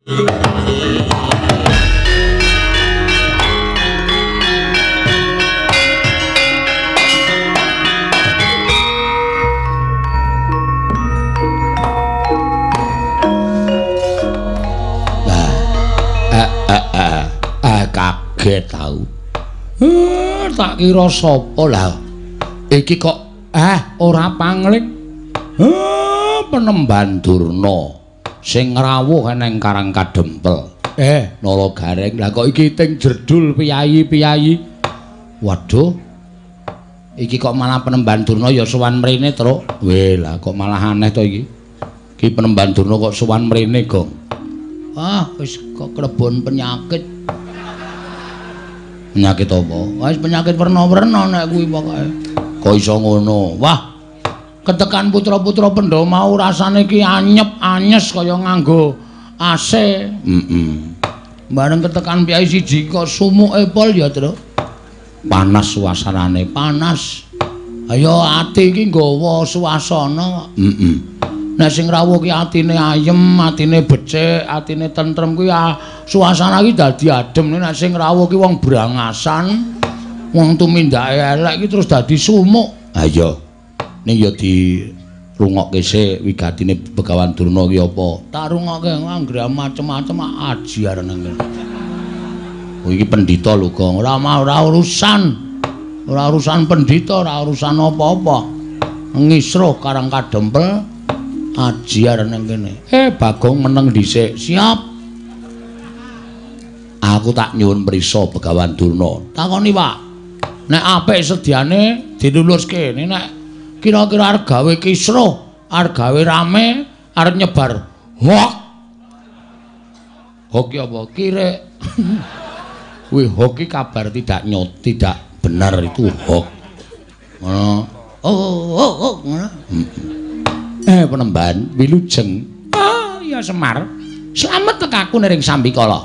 Kaget tau. Tak kira sapa lah. Iki kok ora pangling. Penemban Durna sing ngrawuh nang Karang Kadempel. Nala Gareng. Lah kok iki ting jerdul piyayi-piyayi. Waduh. Iki kok malah Penemban Durna ya sowan mrene, Truk. Weh, lah kok malah aneh to iki. Iki Penemban Durna kok sowan mrene, Gong. Ah, wis kok klebon penyakit. Penyakit apa? Wis penyakit werna-werna nek kuwi pokoke. Kok iso ngono? Wah. Ketekan putra-putra Pandhawa mau rasane iki anyep-anyes kaya nganggo AC. Heeh. Bareng ketekan piyai siji kok sumuke pol ya, Truk. Panas suasanane, panas. Ayo ati iki nggawa suasana. Heeh. Nek sing rawuh ki atine ayem, atine becik, atine tentrem kuwi suasana iki dadi adem. Nek sing rawuh ki wong brangasan, wong tumindake elek iki terus dadi sumuk. Ha iya. Ning ya dirungokke sik wigatine Begawan Durna ki apa? Tak rungokke anggere macem-macem aji arep nang kene. Oh iki pendhita lho, Gong. Ora ora urusan. Ora urusan pendhita, ora urusan apa-apa. Ngisruh Karang Kadempel aji arep nang kene. Bagong meneng dhisik. Siap. Aku tak nyuwun prisa Begawan Durna. Takoni, Pak. Nek apik sediane diluluske. Nek kira-kira arep gawe kisruh, arep gawe rame, arep nyebar hoak. Hoak ki apa? Kirek. Kuwi hoak ki kabar tidak nyot, tidak benar itu hoak. Ngono. Oh, ngono. Penemban wilujeng. Oh, iya Semar. Slamet tekaku ning sambikala.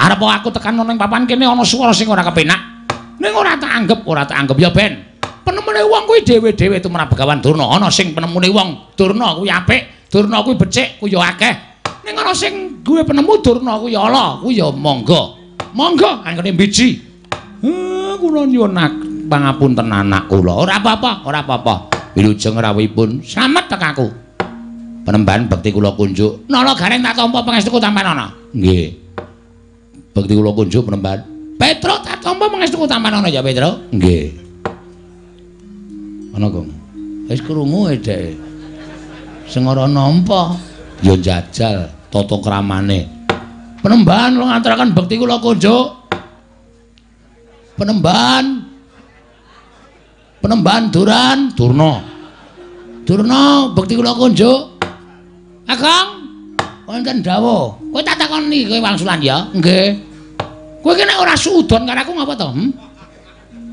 Arep aku tekan nang papan kene ana swara sing ora kepenak. Ning ora tak anggep, ya ben. Penemune wong kuwi dhewe-dhewe tumrap Begawan Durna. Ana sing penemune wong Durna kuwi apik, Durna kuwi becik, kuwi ya akeh. Ning ana sing duwe penemu Durna kuwi ala, kuwi ya monggo. Monggo anggone mbiji. Kula nyuwun pangapunten anak kula. Ora apa-apa, ora apa-apa. Wilujeng rawuhipun slamet tekaku. Penemban bekti kula kunjuk. Nala Gareng tak tampa pangestuku tampanana. Nggih. Bekti kula kunjuk Penemban. Petruk tak tampa pangestuku tampanana ya, Petruk. Nggih. Ana, Gong. Wis krungu e dheke. Sing ora nampa ya njajal tata kramane. Penemban kula ngaturaken bekti kula kunjuk. Penemban. Penemban Duran, Durna. Durna bekti kula kunjuk. Kakang, wonten dawuh. Kowe tak takoni kowe wangsulan ya? Nggih. Kowe iki nek ora suudon karo aku ngapa to?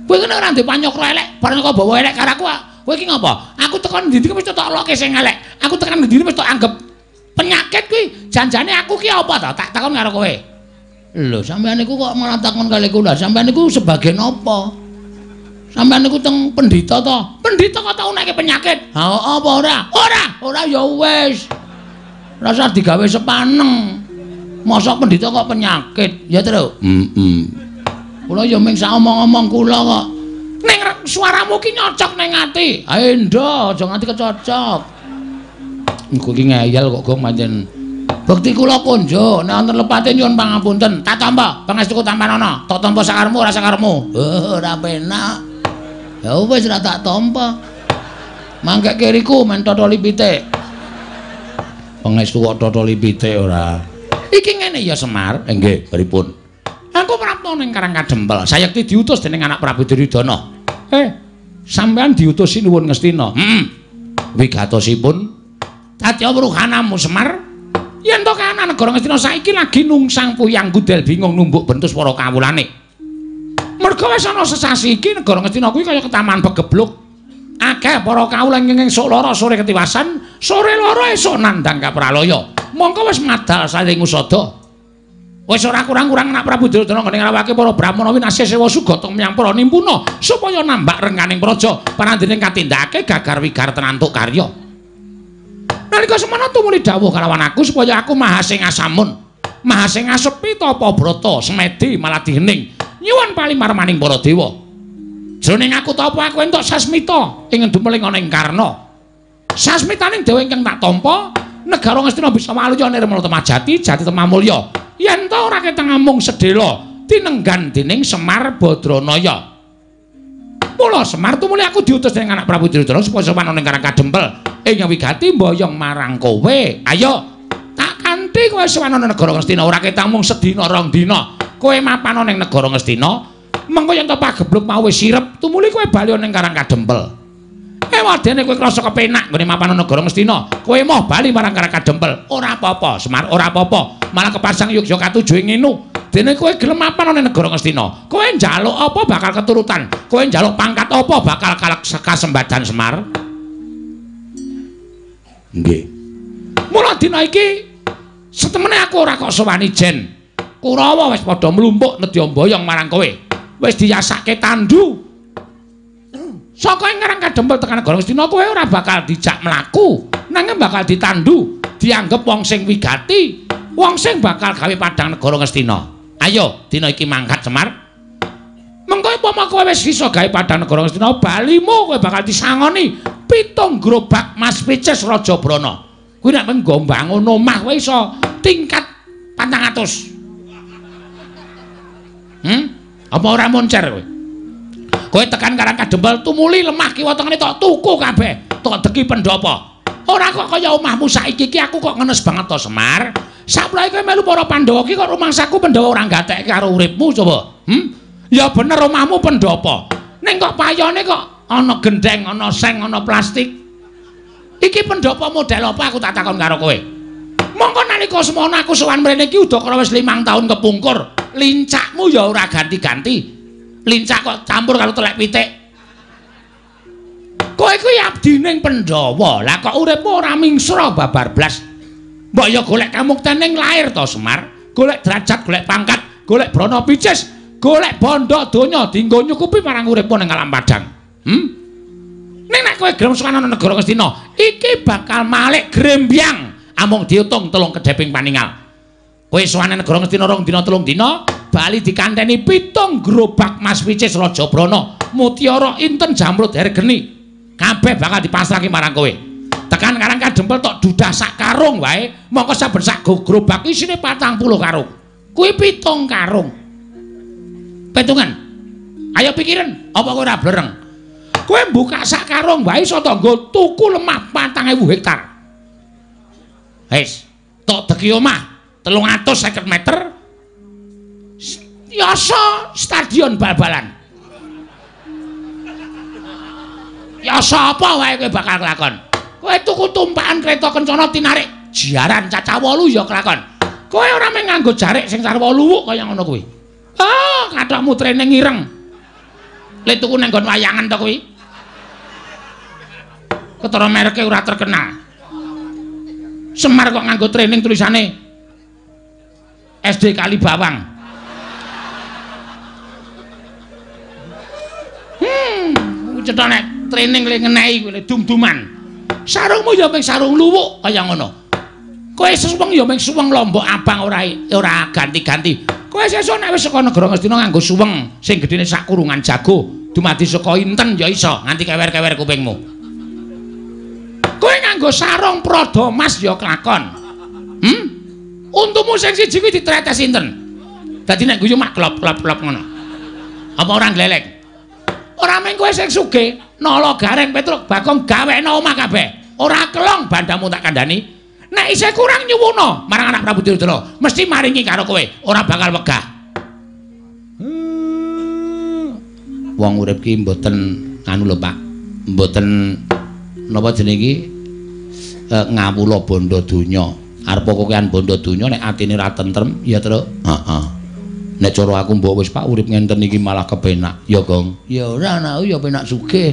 Kowe iki nek ora ndek panyokra elek, bareng kok bawa elek karo aku, kowe iki ngapa? Aku tekan ndi-ndi wis tok loke sing elek. Aku tekan ndi-ndi wis tok anggap penyakit kuwi. Janjane aku ki apa to? Tak takon karo kowe. Lho, sampeyan niku kok malah takon kali kula. Sampeyan niku sebagai napa? Sampeyan niku teng pendhita to? Pendhita kok tau nekke penyakit? Ha apa ora? Ora, ora ya wis. Rasa digawe sepaneng. Mosok pendhita kok penyakit, ya Truk? Heeh. Kula ya ming sak omong-omong kula kok. Ning suaramu ki nyocok ning ati. Ha endo, aja nganti kecocok. Engko ki ngeyel kok Gong pancen. Bekti kula kunjuk, nek wonten lepate nyuwun pangapunten. Tak tampa pangestuku tampanana. Tak tampa sakarepmu ora sakarepmu. Oh, ora penak. Ya wis ora tak tampa. Mangke kiriku men totoli pitik. Pangestu kok totoli pitik ora. Iki ngene ya Semar. Nggih, pripun? Aku prapta ning Karang Kadempel. Sayekti diutus dening anak Prabu Duryudana. Sampeyan diutus sinuwun Ngastina. Heeh. Wigatosipun Satya Wruhanamu Semar. Yen to kahanan negara Ngastina saiki lagi nungsang puyang gudel bingung numbuk bentus para kawulane. Merga wis ana sesasi iki negara Ngastina kuwi kaya ketaman begebluk. Akeh para kawula ingkang esuk lara sore ketiwasan, sore lara esuk nandhang kapralaya. Mongko wis madal saling usada. Wis ora kurang-kurang anak Prabu Duryudana nggone ngrawake para brahmana winasya sewa sugata menyang para nimpuna supaya nambak rengganing praja parandene katindakake gagar wigar tenantuk karya. Nalika semana tumuli dawuh kalawan aku supaya aku maha sing asamun. Maha sing ngasepi tapa brata semedi maladih hening. Nyuwun palimarmaning para dewa. Jroning aku tapa aku entuk sasmita ing dumeling ana ing Karna. Sasmitaning dewa ingkang tak tampa, negara Ngastina bisa waluya nirmala temajati, jati temamulya. Yen ta ora keteng amung sedhela tinenggan dening Semar Badranaya. Mula Semar tumuli aku diutus dening anak Prabu Duryudana supaya sowan ana ing Karang Kadempel ing wigati mboyong marang kowe. Ayo tak kanthi kowe sowan ana negara Ngastina ora ketang mung sedina rong dina. Kowe mapan ana ing negara Ngastina, mengko yen to pagebluk mau wis sirep, tumuli kowe bali ana ing Karang Kadempel. Ewadene kowe krasa kepenak nggone mapan ana negara Ngastina, kowe moh bali marang Karang Kadempel. Ora apa-apa, Semar, ora apa-apa. Malah kepasang yogya katuju ing nginu. Dene kowe gelem mapan ana negara Ngastina, kowe njaluk apa bakal keturutan, kowe njaluk pangkat apa bakal kasembadan Semar. Nggih. Mula dina iki setemene aku ora kok sowani jen. Kurawa wis padha mlumpuk nedya mboyong marang kowe. Wis diyasake tandu. Saka ing Karang Kadempel tekan negara Ngastina kowe ora bakal dijak mlaku, nanging bakal ditandu, dianggep wong sing wigati, wong sing bakal gawe padhang negara Ngastina. Ayo dina iki mangkat Semar. Mengko upama kowe wis iso gawe padhang negara Ngastina, balimu kowe bakal disangoni 7 gerobak Mas Picis Raja Brana. Kuwi nek nggo mbangun omah kowe iso tingkat 400. Apa ora moncer kowe? Kowe tekan Karang Kadempel tumuli lemah kiwa tengene tok tuku kabeh, tok deki pendhapa. Ora kok kaya omahmu saiki iki aku kok ngenes banget to Semar. Saplae kowe melu para Pandhawa iki kok rumangsaku Pandhawa ora gatekke karo uripmu coba. Ya bener omahmu pendhapa. Ning kok payone kok ana gendeng, ana seng, ana plastik. Iki pendhapa model apa aku tak takon karo kowe. Mongko nalika semono aku sowan mrene iki udakara wis 5 tahun kepungkur. Lincakmu ya ora ganti-ganti. Lincak kok campur karo telek pitik. Kowe kuwi abdining Pandhawa. Lah kok uripmu ora mingsra babar blas. Mbok ya golek kamukten ning lair to Semar, golek derajat, golek pangkat, golek brana picis, golek bondo donya dienggo nyukupi marang uripmu ning alam padang. Ning nek kowe gelem sowan ana negara Ngastina, iki bakal malik grembyang amung diutung 3 kedheping paningal. Kowe sowan negara Ngastina 2 dina 3 dina, bali dikanteni 7 gerobak Mas Picis Raja Brana, mutiara inten jamrud hergeni. Kabeh bakal dipasrahke marang kowe. Tekan Karang Kadempel tok dudah sak karung wae, mongko saben sak gerobak isine 40 karung. Kuwi 7 karung. Petungan. Ayo pikiran, apa kowe ora blereng? Kowe mbuka sak karung wae iso nggo tuku lemah 4000 hektar. Wis, tok deki omah 350 meter. Yasa stadion bal-balan. Yasa apa wae kowe bakal kelakon? Kowe tuku tumpakan kereta kencana tinarik jaran cacah 8 ya kelakon. Kowe ora mung nganggo jarik sing sarwa luwuk kaya ngono kuwi. Ah, kathokmu training ireng. Le tuku nang nggon wayangan to kuwi. Ketara mereke ora terkenal. Semar kok nganggo training tulisane SD Kalibawang. Cetha nek training le ngenehi kuwi le dum-duman. Sarungmu ya mung sarung luwuk kaya ngono. Kowe suweng ya mung suweng lombok abang ora ganti-ganti. Kowe sesuk nek wis saka negara Ngastina nganggo suweng sing gedene sak kurungan jago, dumadi saka inten ya iso nganti kewer-kewer kupingmu. Kowe nganggo sarung prada mas ya kelakon. Untumu sing siji kuwi ditretes inten. Dadi nek guyu mak klop-klop-klop ngono. Apa ora glelek? Ora mung kowe sing sugih, Nala Gareng Petruk Bagong gawekno omah kabeh. Ora kelong bandamu tak kandhani. Nek isih kurang nyuwuna marang anak Prabu Duryudana, mesti maringi karo kowe, ora bakal wegah. Wong urip ki mboten anu lho Pak. Mboten napa jenenge iki ngawula bondo donya. Arep kokean bondo donya nek atine ra tentrem ya, Truk. Heeh. Nek cara aku mbok wis Pak urip ngenten iki malah kepenak. Ya, Gong. Ya ora anakku ya penak sugih.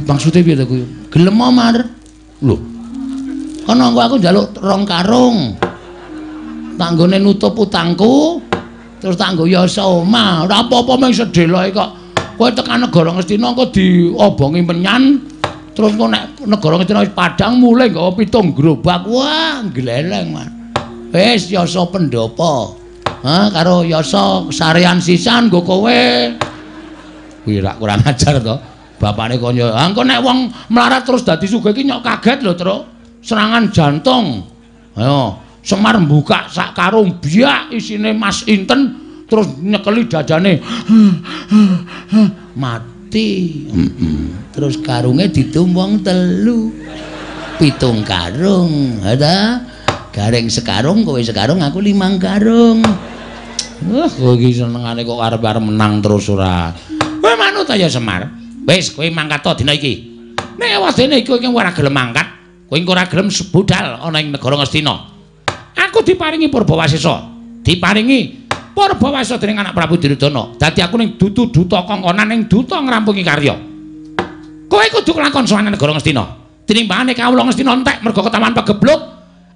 Maksude piye to kuwi? Gelem Mar. Lho. Kono engko aku njaluk 2 karung. Tanggone nutup utangku, terus tak nggo yasa omah. Ora apa-apa mung sedheloke kok. Kowe tekan negara Ngastina engko diobongi menyan, terus engko nek negara Ngastina wis padhang mulih nggawa 7 gerobak. Wah, gleleng, Mas. Wis yasa pendhapa. Ha karo yasa sarean sisan nggo kowe. Kuwi rak kurang ajar to. Bapane kon yo, engko nek wong melarat terus dadi sugih iki nyok kaget lho, Truk. Serangan jantung. Ayo, Semar mbuka sak karung biak isine Mas Inten terus nyekeli dadane. Mati. Terus karunge didum wong telu. 7 karung. Ha ta? Gareng sekarung, kowe sekarung, aku 5 karung. Wah, kowe iki senengane kok arep-arep menang terus ora. Kowe manut ya Semar. Wis, kowe mangkat to dina iki. Nek wadene kowe iki ora gelem mangkat, kowe engko ora gelem budal ana ing negara Ngastina. Aku diparingi Purbawasesa. Diparingi Purbawasesa dening anak Prabu Duryudana. Dadi aku ning dudu duta kongkonan ning duta ngrampungi karya. Kowe kudu kelakon sowan negara Ngastina. Tinimbangane kawula Ngastina entek mergo ketawan pegebluk,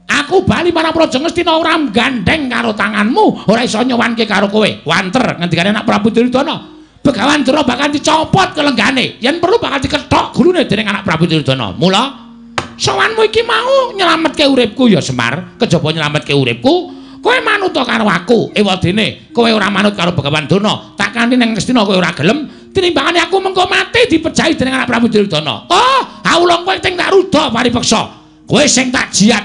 aku bali marang Praja Ngastina ora gandeng karo tanganmu, ora iso nyowanke karo kowe. Wanter ngendikane anak Prabu Duryudana. Begawan Durna bakal dicopot kelenggane, yen perlu bakal dikethok gulune dening anak Prabu Duryudana. Mula sowanmu iki mau nyelametke uripku ya Semar, kejaba nyelametke uripku, kowe manut karo aku. Ewadene kowe ora manut karo Begawan Durna, tak kanthi ning Ngastina kowe ora gelem, tinimbangane aku mengko mati dipejahi dening anak Prabu Duryudana. Oh, awulung kowe sing tak ruda paripeksa. Kowe sing tak jiat.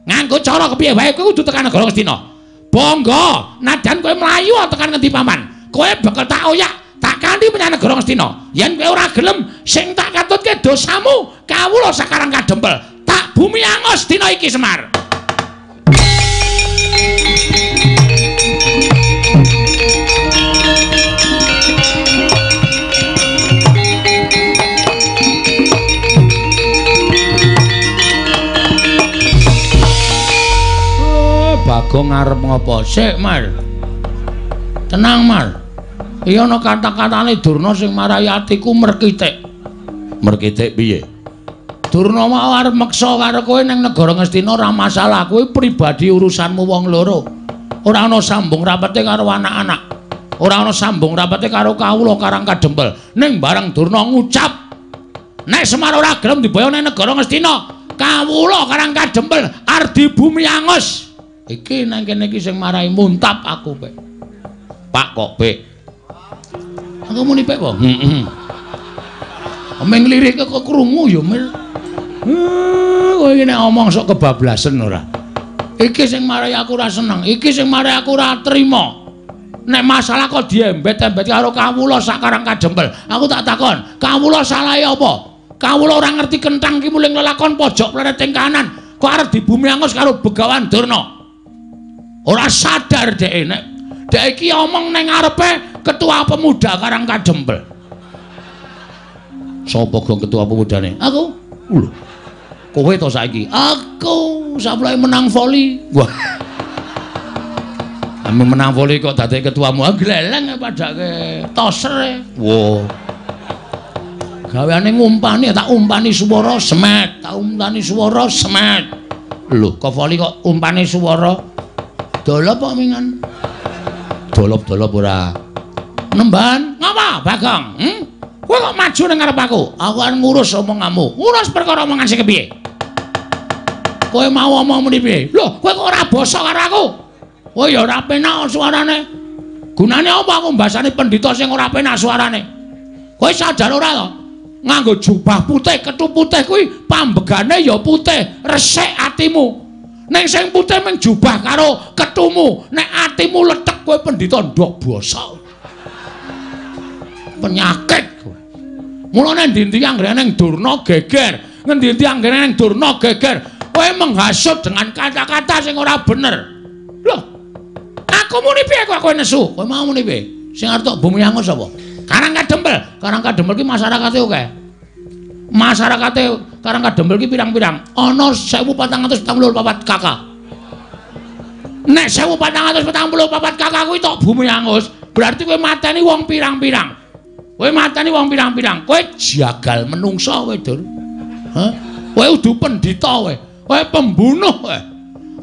Nganggo cara kepiye wae kowe kudu tekan negara Ngastina. Bangga, nadyan kowe mlayu tekan ngendi paman. Kowe bakal tak oyak. Tak kanthi menyang negara Ngastina. Yen kowe ora gelem, sing tak katutke dosamu kawula sakarang kadempel. Tak bumi angus dina iki Semar. Oh, Bagong arep ngopo? Sik, Mar. Tenang, Mar. Iya ana kata-katane Durna sing marai atiku merkitik. Merkitik piye? Durna mau arep meksa karo kowe ning negara Ngastina ora masalah, kowe pribadi urusanmu wong loro. Ora ana sambung rapete karo anak-anak. Ora ana sambung rapete karo kawula Karang Kadempel. Ning bareng Durna ngucap, nek Semar ora gelem diboyong ning negara Ngastina, kawula Karang Kadempel ardi bumi angus. Iki nang kene iki sing marai muntap aku, Pek. Pak kok, Pek? Aku muni pek po. Heeh. Omeng lirike kok krungu ya, Mir. Kowe iki nek omong sok kebablasen ora. Iki sing marai aku ora seneng, iki sing marai aku ora trima. Nek masalah kok diembet-embet karo kawula sakarang kadempel. Aku tak takon, kawula salahe apa? Kawula ora ngerti kenthang ki muling lelakon pojok pleret ing kanan, kok arep dibumi angus karo Begawan Durna. Ora sadar dhek nek dhek iki omong ning ngarepe ketua pemuda Karang Kadempel. Sapa gong ketua pemudane? Aku. Lho. Kowe to saiki? Aku saplake menang voli. Wah. Ame menang voli kok dadi ketuamu. Gleleng padake toser. Wah. Gaweane ngumpani, tak umpani swara semet, tak umpani swara semet. Lho, kok voli kok umpani swara? Dolop kok mingan. Dolop-dolop ora. Nemban, ngapa Bagong? Kowe kok maju ning ngarep aku? Aku arep ngurus omonganmu. Ngurus perkara omongan sing kepiye? Kowe mau omong muni piye? Lho, kowe kok ora basa karo aku? Kowe ya ora penak suarane. Gunane apa aku mbasani pendhita sing ora penak suarane? Kowe sadar ora to? Nganggo jubah putih, kethu putih kuwi pambegane ya putih, resik atimu. Ning sing putih mung jubah karo kethumu, nek atimu lethek kowe pendhita ndok basa. Penyakit kowe. Mulane endi-endi anggere ning Durna geger, ngendi-endi anggere ning Durna geger, kowe menghasut dengan kata-kata sing ora bener. Loh, aku muni piye kok kowe nesu? Kowe mau muni piye? Sing arep tok bumi angus sapa? Karang Kadempel. Karang Kadempel ki masyarakate akeh. Masyarakate Karang Kadempel ki pirang-pirang? Ana 1444 KK. Nek 1444 KK kuwi tok bumi angus, berarti kowe mateni wong pirang-pirang. Kowe mateni wong pirang-pirang. Kowe jagal menungsa kowe, Dur. Hah? Kowe udu pendhita kowe. Kowe pembunuh kowe.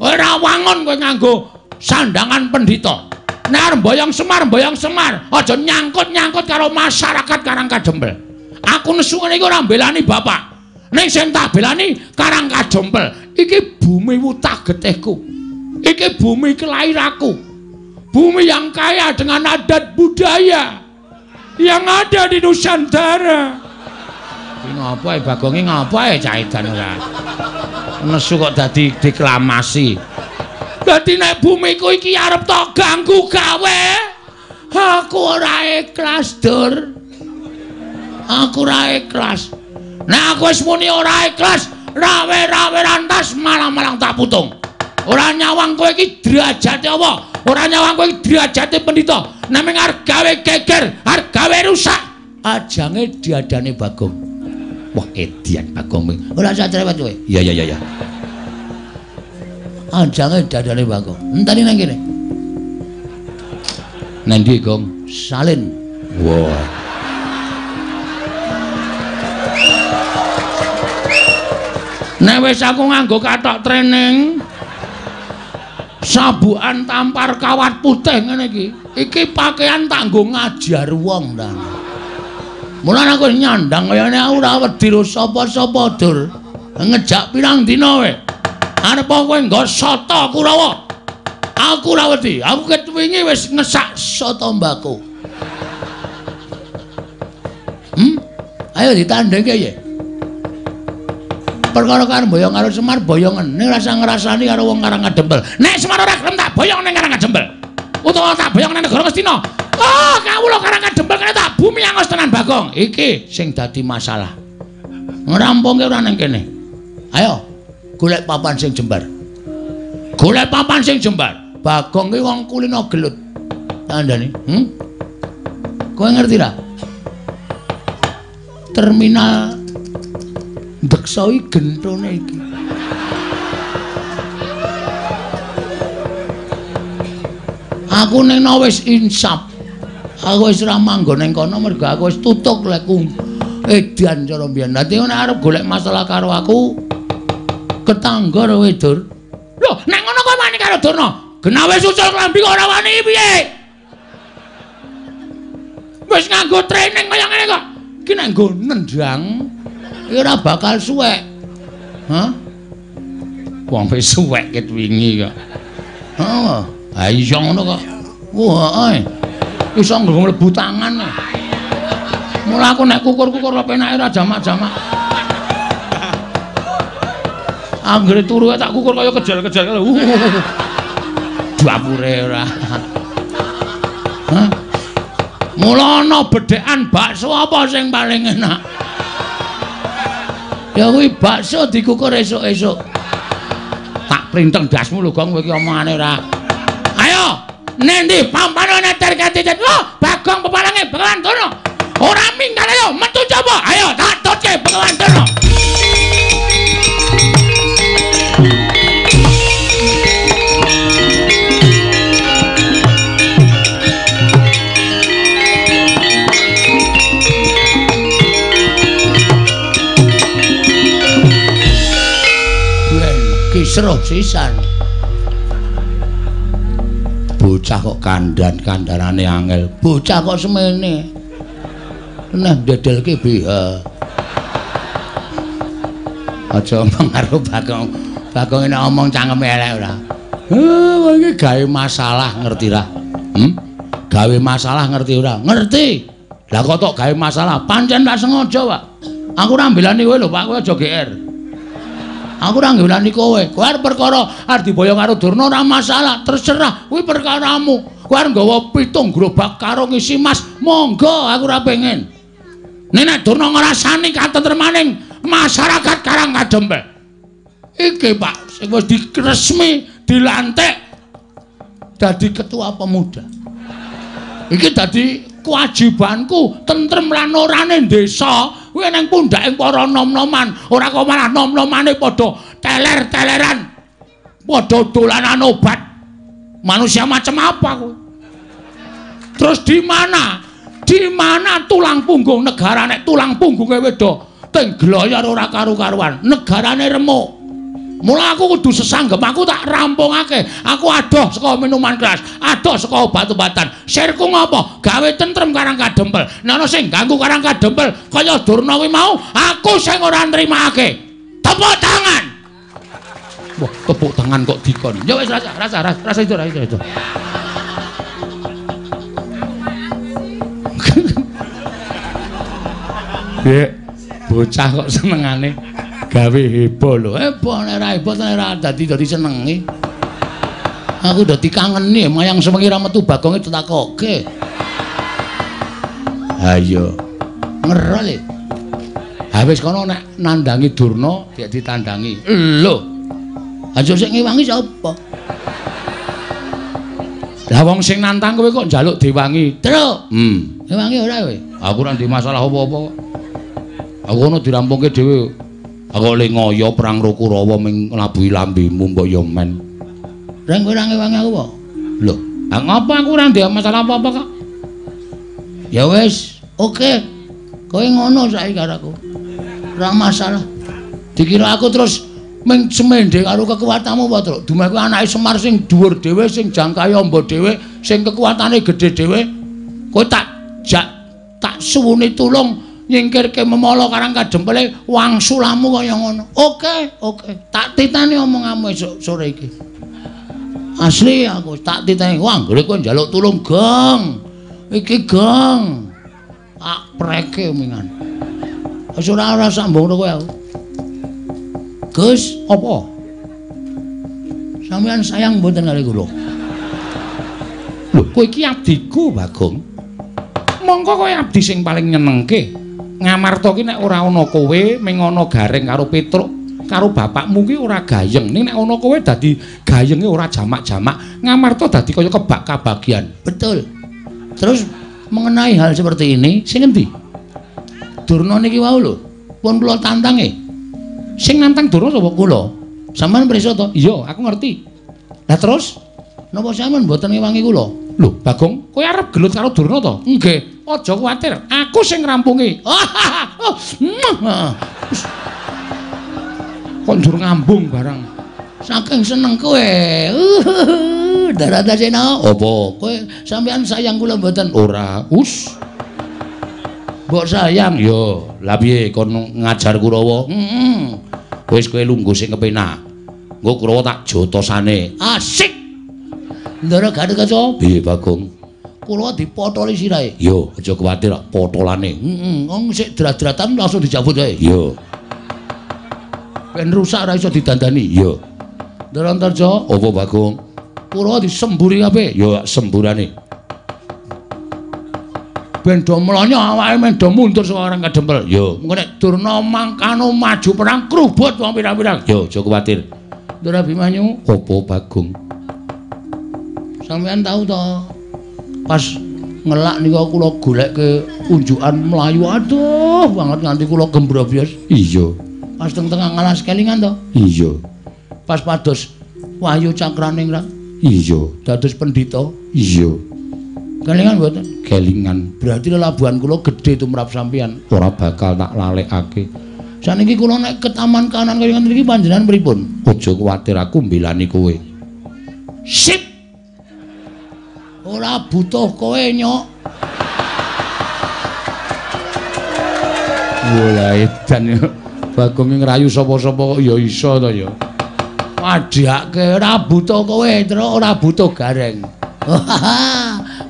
Kowe ora wangun kowe nganggo sandangan pendhita. Nek arep mboyong Semar, mboyong Semar, aja nyangkut-nyangkut karo masyarakat Karang Kadempel. Aku nesu ngene iki ora mbelani bapak. Ning sing tak belani Karang Kadempel. Iki bumi wutah getihku. Iki bumi kelahiranku. Bumi yang kaya dengan adat budaya yang ada di Nusantara. Iki ngopo ae Bagonge ngopo ae cah edan ora. Nesu kok dadi deklamasi. Dadi nek bumiku iki arep tok ganggu gawe, aku ora ikhlas, Dur. Aku ora ikhlas. Nek aku wis muni ora ikhlas, rawe-rawe rantas malang-malang tak putung. Ora nyawang kowe iki derajate apa? Ora nyawang kowe iki derajate pendhita. Nek mung arep gawe geger, arep gawe rusak, ajange diadane Bagong. Wah, edian Bagong. Ora usah cerewet kowe. Iya iya iya. Ajange diadane Bagong. Enteni nang kene. Nang ndi, Gong? Salin. Wah. Nek wis aku nganggo kathok training, sabukan tampar kawat putih ngene iki. Iki pakaian tak nggo ngajar wong ta. Mulane aku nyandang kayane aku ora wedi ro sapa-sapa, Dur. Ngejak pirang dina we. Arep kowe nggo soto Kurawa. Aku ora wedi. Aku ket wingi wis ngesak soto mbako. Ayo ditandhengke ya. Perkara kan boyong karo Semar boyongen ning rasa ngrasani karo wong Karang Kadempel. Nek Semar ora gelem tak boyong ning Karang Kadempel. Utawa tak boyong ning negara Ngastina. Oh, kawula Karang Kadempel kene tak bumi angos tenan Bagong. Iki sing dadi masalah. Ngrampungke ora ning kene. Ayo, golek papan sing jembar. Golek papan sing jembar. Bagong ki wong kulino gelut. Tandane, Kowe ngerti ra? Terminal Deksa iki gentone iki. Aku ning wis insaf. Aku wis ora manggon ning kono mergo aku wis tutuk lekku edan cara mbiyen. Dadi nek arep golek masalah karo aku ketangga kowe, Dur. Lho, nek ngono kowe wani karo Durna. Genah wis ucul klambi kok ora wani piye? Wis nganggo training kaya ngene kok. Iki nek nggo nendang iki ora bakal suwek. Hah? Wong wis suwek ket wingi kok. Heeh. Ha iya ngono kok. Wah, heeh. Iso nggo mlebu tangan. Mula aku nek kukur-kukur penake ora jamak-jamak. Anggere turu tak kukur kaya kejar-kejar. Dapure ora. Hah? Mula ana bedhekan bakso apa sing paling enak? Ya kuwi bakso dikukur esuk-esuk. Tak printeng dasmu lho, Gong, kowe iki omongane ora. Ayo, nendi pampane neter katitet. Lho, Bagong pepalange Begawan Durna. Ora minggat ayo metu coba. Ayo tak tutke Begawan Durna. Kisruh sisan. Bocah kok kandhan-kandhanane angel. Bocah kok semene. Nah ndedelke BH. Aja omong karo Bagong. Bagong nek omong cangkeme elek ora. Heh, iki gawe masalah ngerti ra? Gawe masalah ngerti ora? Ngerti. Lah kok tok gawe masalah? Pancen tak sengaja, Pak. Aku ora mbelani kowe lho, Pak. Kowe aja GR. Aku ora ngelani kowe. Kowe arep perkara arep diboyong karo Durna ora masalah, terserah. Kuwi perkaramu. Kowe arep nggawa 7 gerobak karo ngisi mas, monggo aku ora pengen. Nek Durna ngrasani katentremaning masyarakat Karang Kadempel. Iki Pak, sing wis diresmi dilantik dadi ketua pemuda. Iki dadi kewajibanku tentrem lan orane desa. Kuwi nang pundhake para nom-noman, ora kok malah nom-nomane padha teler-teleran. Padha dolanan obat. Manusia macam apa kowe? Terus di mana? Di mana tulang punggung negara nek tulang punggunge wedo teng gloyor ora karu-karuan, negarane remuk. Mula aku kudu sesanggem, aku tak rampungake. Aku adoh saka minuman keras, adoh saka obat-obatan. Sirku ngopo? Gawe tentrem Karang Kadempel. Nek ana sing ganggu Karang Kadempel kaya Durna kuwi mau, aku sing ora nrimakake. Tepuk tangan. Wah, tepuk tangan kok dikon. Ya wis rasa itu rasa itu. Dek, bocah kok senengane gawe heboh lho. Heboh nek ora heboh nek ora dadi senenge. Aku dadi kangeni mayang sewengi ra metu bagonge ditakoke. Ha iya. Ngerol e. Ha wis kono nek nandangi Durna dik ditandangi. Lho. Aja sing ngewangi sapa? Lah wong sing nantang kowe kok njaluk diwangi. Truk. Ngewangi ora kowe? Aku ora ndek masalah apa-apa kok. Aku ono dirampungke dhewe. Aku le ngoyo perang karo Kurawa ming nglabuhi lambemu mbok yo men. Reng kowe ora ngewangi aku apa? Lho, ha ngopo aku ora ndek masalah apa-apa kok. Ya wis, oke. Kowe ngono saiki karo aku. Ora masalah. Dikira aku terus ming semende karo kekuatanmu apa, Truk? Dumeh kuwi anake Semar sing dhuwur dhewe, sing jangkahe amba dhewe, sing kekuatane gedhe dhewe. Kowe tak jak tak suwuni tulung nyingkirke memala karang kadempele wangsulamu kaya ngono. Oke, oke. Tak titani omonganmu esuk sore iki. Asli aku tak titani. Wah, anggere kowe njaluk tulung, Gong. Iki Gong. Tak preke mingan. Wis ora sambung kowe aku. Gus, apa? Sampeyan sayang mboten kali kula. Lho, kowe iki abdiku, Bagong. Mongko kowe abdi sing paling nyenengke. Ngamarta ki nek ora ana kowe, ming ana Gareng karo Petruk, karo bapakmu ki ora gayeng. Ning nek ana kowe dadi gayenge ora jamak-jamak. Ngamarta dadi kaya kebak kabagian. Betul. Terus mengenai hal seperti ini, sing endi? Durna niki wau lho, pun kula tantange. Sing nantang Durna sapa? Kula. Sampeyan pirsa to? Iya, aku ngerti. Lah terus napa sampeyan mboten ngewangi kula? Lho, Bagong, kowe arep gelut karo Durna to? Nggih. Aja kuwatir, aku sing ngrampungi. Kok njur ngambung barang. Saking seneng kowe. Daratasena. Apa? Kowe sampeyan sayang kula mboten? Ora. Us. Mbok sayang? Yo, lah piye kon ngajar Kurawa? Heeh. Wis kowe lungguh sing kepenak. Engko Kurawa tak jotosane. Asik. Ndara Gatotkaca. Piye, Bagong? Kurawa dipotoli sirahe. Yo, aja kuwatir potolane. Heeh, wong sik drat-dratan langsung dijabut wae. Yo. Ben rusak ora iso didandani. Yo. Ndara Antarja, apa Bagong? Kurawa disemburi kabeh. Yo, semburane. Ben do mlonyo awake men do mundur saka orang kadempel. Yo, mengko nek Durna mangkano maju perang krubut wong pirang-pirang. Yo, aja kuwatir. Ndara Abimanyu, apa Bagong? Sampeyan tau to pas ngelak nika kula golekke unjukan mlayu aduh banget nganti kula gembrobyos. Iya. Pas teng tengah ngalas kelingan to? Iya. Pas pados Wahyu Cakraningrat. Iya. Dados pendhita. Iya. Kelingan mboten? Kelingan. Berarti lelabuhan kula gedhe tumrap sampeyan. Ora bakal tak lalekake. Saniki kula nek ke taman kanan kaya ngene iki panjenengan pripun? Aja kuwatir, aku mbelani kowe. Sip. Ora butuh kowe, Nyok. Wah, edan. Bagong ngrayu sapa-sapa kok ya iso to ya. Wadhake ora butuh kowe, Truk, ora butuh Gareng.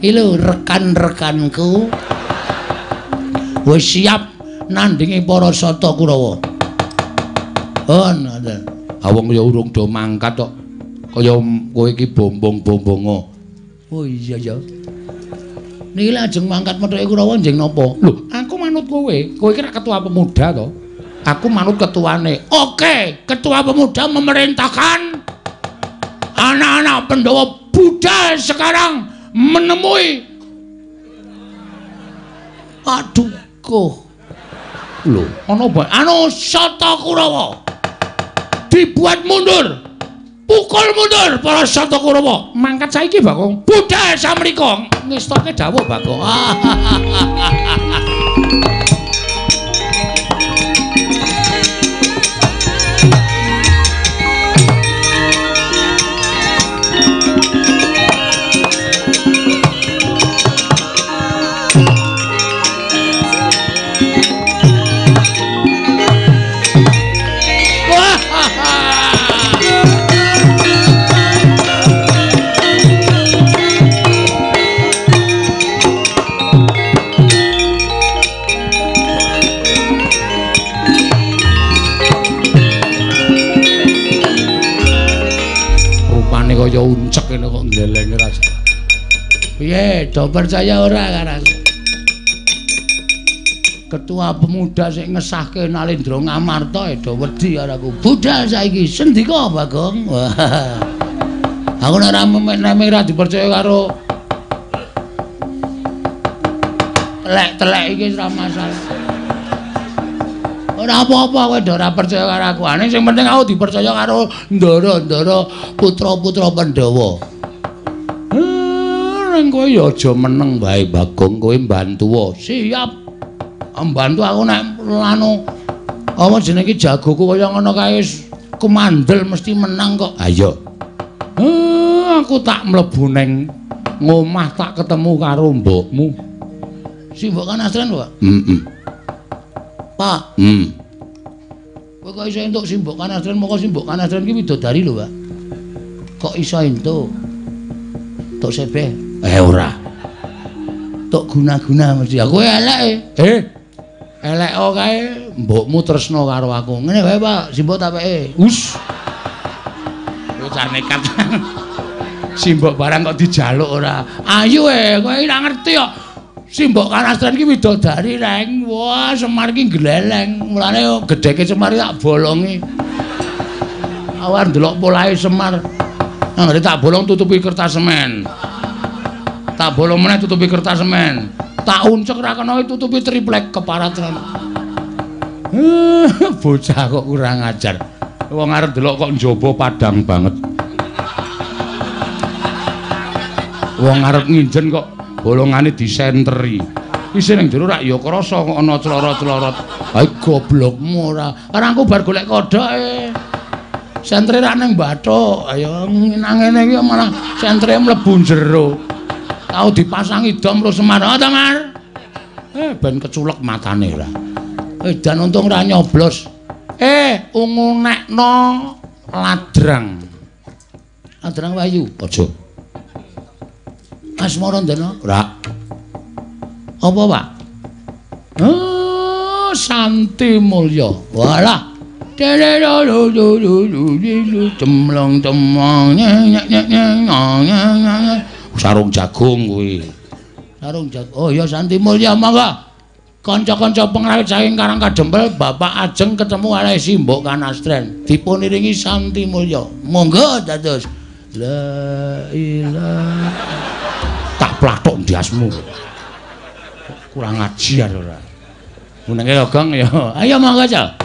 Iki lho rekan-rekanku wis siap nandingi para Sata Kurawa. Oh, ngoten. Ha wong ya urung do mangkat kok. Kaya kowe iki bombong-bombongo. Oh iya ya. Niki lajeng mangkat methuke Kurawa njeng napa? Lho, aku manut kowe. Kowe iki rak ketua pemuda to. Aku manut ketuane. Oke, ketua pemuda memerintahkan anak-anak Pandhawa budal sekarang menemui Paduka. Lho, ana apa? Anu Sata Kurawa. Dibuat mundur. Pukul mundur para Sata Kurawa. Mangkat saiki, Bagong. Budal samrika. Ngestoke dawuh, Bagong. Mukane kaya uncek ngene kok gleleng ora. Piye, do percaya ora karo aku? Ketua pemuda sing ngesahke Nalendra Ngamarta do wedi karo aku. Budal saiki sendika Bagong. Aku nek ora memek ora dipercaya karo telek-telek iki ora masalah. Ora apa-apa kowe ora percaya karo aku. Ane sing penting aku dipercaya karo ndara-ndara putra-putra Pandhawa. Ning kowe ya aja meneng wae Bagong, kowe mbantuwa. Siap. Mbantu aku nek anu apa jenenge iki jagoku kaya ngono kae wis kemandel mesti menang kok. Ayo. Aku tak mlebu ning ngomah tak ketemu karo mbokmu. Si mbok Kanastren, Pak? Heeh. Pak. Kowe kok iso entuk si mbok Kanastren, moko si mbok Kanastren ki widodari lho, Pak. Kok iso entuk? Tok sebeh? Ora. Tok guna-guna mesti. Aku elek. Elek kae mbokmu tresna karo aku. Ngene wae, Pak, si mbok tak peke. Us. Bocah nekat. Simbok barang kok dijaluk ora. Ayo kowe ora ngerti kok. Simbok Kanastren ki widodari reng. Wah, Semar ki gleleng. Mulane gedheke Semar tak bolongi. Awar ndelok polahe Semar. Anggere tak bolong tutupi kertas semen. Tak bolong meneh tutupi kertas semen. Tak uncek ra kena tutupi triplek keparat. Bocah kok kurang ajar. Wong arep delok kok njaba padang banget. Wong arep nginjen kok bolongane disenteri. Isih ning jero rak ya krasa kok ana clorot-clorot. Ha goblokmu ora. Arangku bar golek kodhoke. Sentre rak ning bathuk. Ayo nang ngene iki malah sentre mlebu jero. Tau dipasangi dom terus Semar. Oh ta, Mar? Ben keculek matane ora. Dan untung ora nyoblos. Ungu nekno ladrang. Ladrang Wayu. Aja. Asmarandana? Ora. Apa, Pak? Oh, Santi Mulya. Walah. Cemlong cemlong. Sarung jagung kuwi. Sarung jagung. Oh ya Santi Mulya monggo. Kanca-kanca pengrawit saking Karang Kadempel Bapak Ajeng ketemu karo Simbok Kanastren. Dipun iringi Santi Mulya. Monggo dados. La ilaha. Tak plathok ndiasmu. Kurang ajar ora. Menenge Gong ya. Ayo monggo, Cak.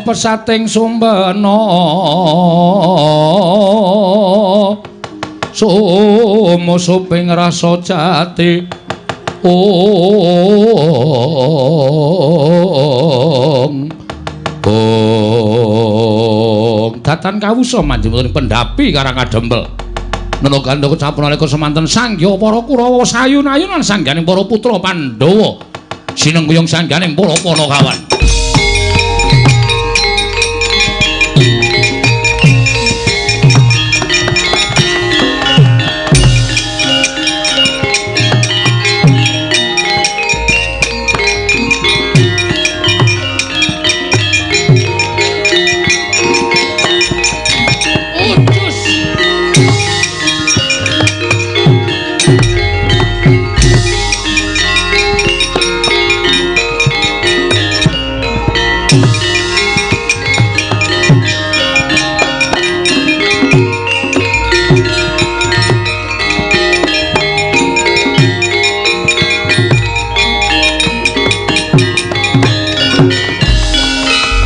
pesating sumbena sumusuping rasa jati ong ong datan kawusa manjing pendhapi Karang Kadempel nena gandha kecapun nalika semanten sangya para Kurawa sayun-ayunan sangganing para putra Pandhawa sinengkuyung sangganing para Panakawan.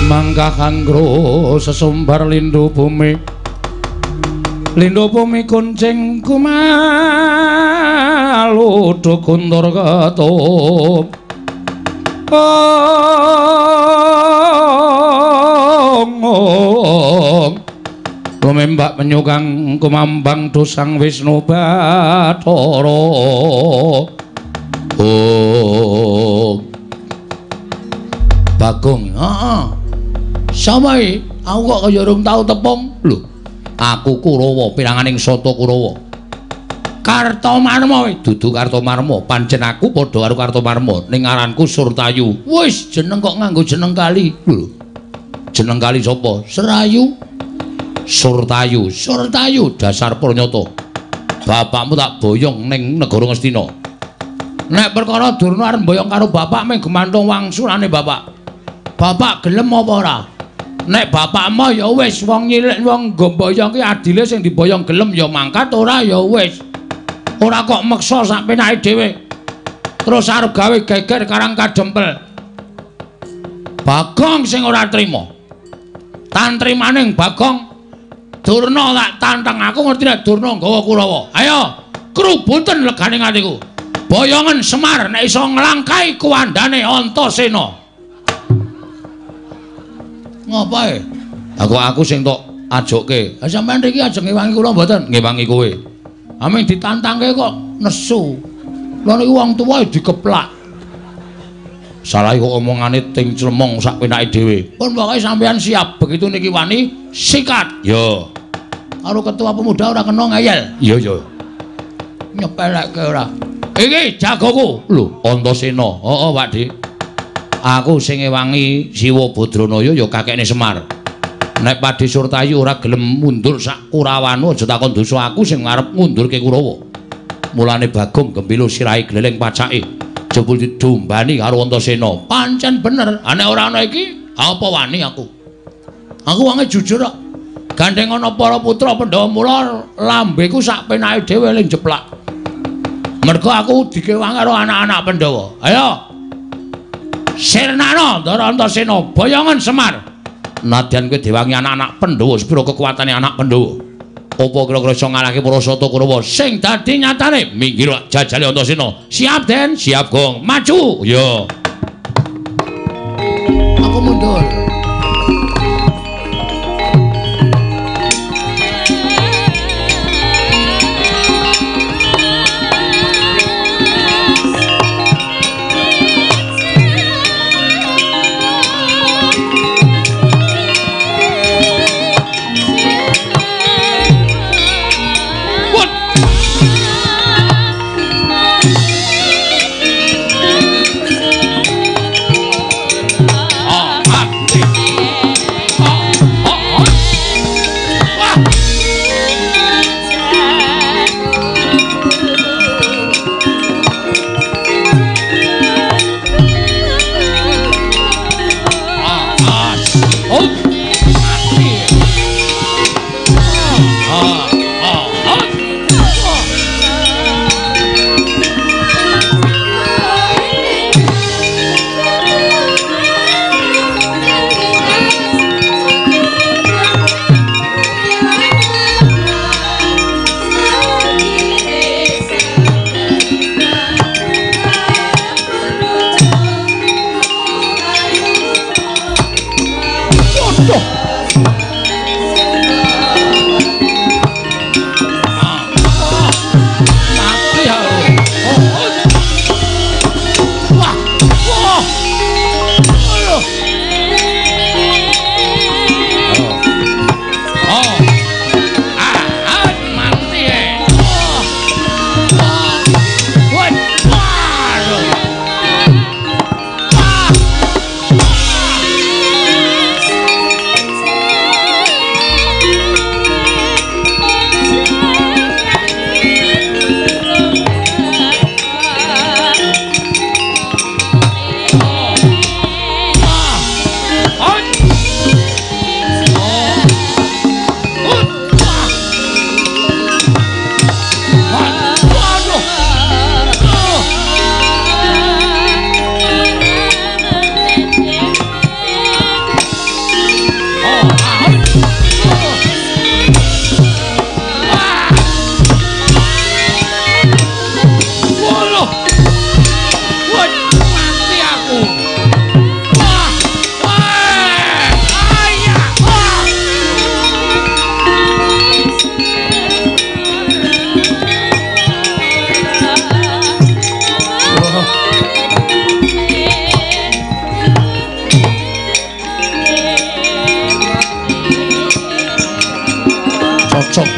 Mangkahangro sesumbar lindu bumi, lindu bumi kuncing kumalu guntur ketup ong lumembak penyukang kumambang dosang Wisnu Bathara ong. Bagong, heeh. Sapa iki? Aku kok kaya urung tau tepung. Lho, aku Kurawa, piranganing Sata Kurawa. Kartomarma kuwi dudu Kartomarma, pancen aku padha karo Kartomarma, ning aranku Surtayu. Wis, jeneng kok nganggo jeneng kali. Lho. Jeneng kali sapa? Serayu. Surtayu, Surtayu dasar pranyata. Bapakmu tak boyong ning negara Ngastina. Nek perkara Durna arep mboyong karo bapak mung gumantung wangsulane bapak. Bapak gelem apa ora? Nek bapakmu ya wis wong nyilik wong nggo mboyong ki adile sing diboyong gelem ya mangkat, ora ya wis. Ora kok meksa sak penake dhewe. Terus arep gawe geger Karang Kadempel. Bagong sing ora trima. Tantrimaning Bagong Durna tak tantang, aku ngerti nek Durna nggawa Kurawa. Ayo, krubuten legane atiku. Boyongen Semar nek iso nglangkai kuwandane Antasena. Ngopo e? Aku sing tok ajokke. Ha sampean mriki ajeng ngewangi kula mboten? Ngewangi kowe. Aming ditantangke kok nesu. Lha niku wong tuwa dikeplak. Salah kok omongane ting clemong sak penake dhewe. Pun pokoke sampean siap, begitu niki wani sikat. Yo. Karo ketua pemuda ora kena ngeyel. Iya yo. Nyepelekke ora. Iki jagoku. Lho, Antasena. Heeh, Pak Dik. Aku sing ngewangi Siwa Badranaya ya kakekne Semar. Nek Padhe Surtayu ora gelem mundur sak Kurawanu aja takon dosa aku sing arep ngundurke Kurawa. Mulane Bagong gembilo sirahe gleleng pacake. Jebul didombani karo Antasena. Pancen bener. Nek ora ana iki, apa wani aku? Aku wonge jujur kok. Gandeng ana para putra Pandhawa mula lambeku sak penake dhewe ling jeplak. Mergo aku dikewangi karo anak-anak Pandhawa. Ayo. Sirnana Ndara Antasena, boyongen Semar. Nadyan kowe diwangi anak-anak Pandhawa, sepira kekuatane anak Pandhawa? Apa kira-kira iso ngalahke para Sata Kurawa? Sing dadi nyatane minggir jajale Antasena. Siap, Den? Siap, Gong. Maju. Ya. Aku mundur.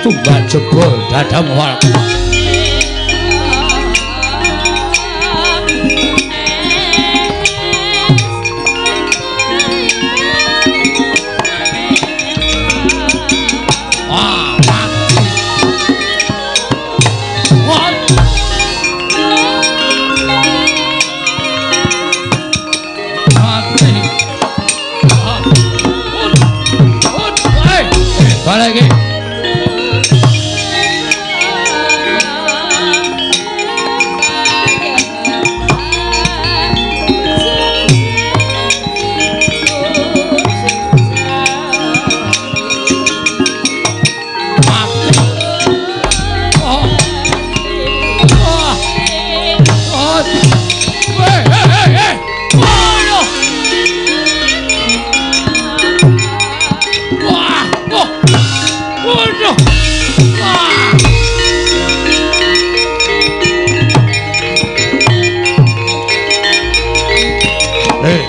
Tumbak jebol dadamu. Balik iki.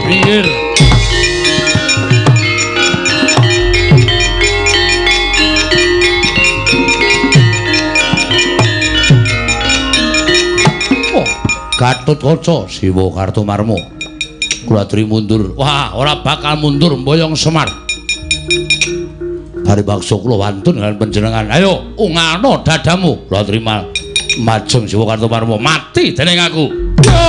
Minggir. Oh, Gatotkaca Siwa Kartomarma. Kula aturi mundur. Wah, ora bakal mundur mboyong Semar. Bari bakso kula wantun dengan panjenengan. Ayo, ungano dadamu. Kula terima majeng Siwa Kartomarma. Mati dening aku. Yo.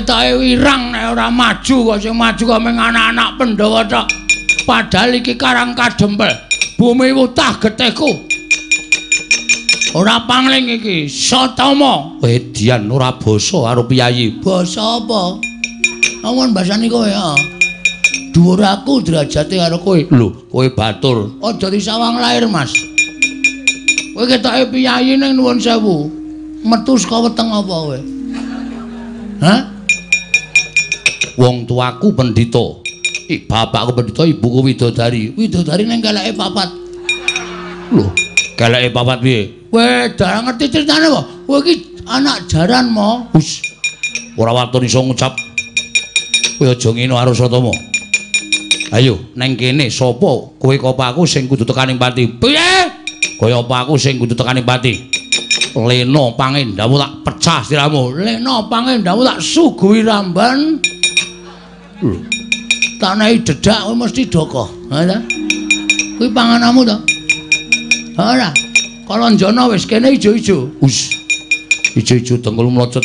Ketoke wirang nek ora maju kok sing maju kok mung anak-anak Pandhawa tok. Padahal iki karang kadempel. Bumi wutah getihku. Ora pangling iki, Satama. Wedian ora basa karo piyayi. Basa apa? Amun basani kowe ya. Dhuwur aku derajate karo kowe. Lho, kowe batur. Aja disawang lair, Mas. Kowe ketoke piyayi ning nuwun sewu. Metu saka weteng apa kowe? Hah? Wong tuaku pendhita. Bapakku pendhita, ibuku widodari. Widodari ning keleke papat. Lho, keleke papat piye? Kowe ora ngerti critane apa? Kowe iki anak jaran mo. Hus. Ora waton iso ngucap. Kowe aja ngene karo Satama. Ayo, neng kene sapa kowe apa aku sing kudu tekaning pati? Piye? Kowe apa aku sing kudu tekaning pati? Lena pangendamu tak pecah siramu. Lena pangendamu tak suguhi ramban. Lho. Tak nehi dedak kowe mesti dokoh. Ha ta? Kuwi pangananmu to? Ora. Kalanjana wis kene ijo-ijo. Us. Ijo-ijo dengkul mlocot.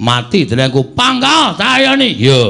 Mati dening aku. Pangkal tayoni. Ya. Iya.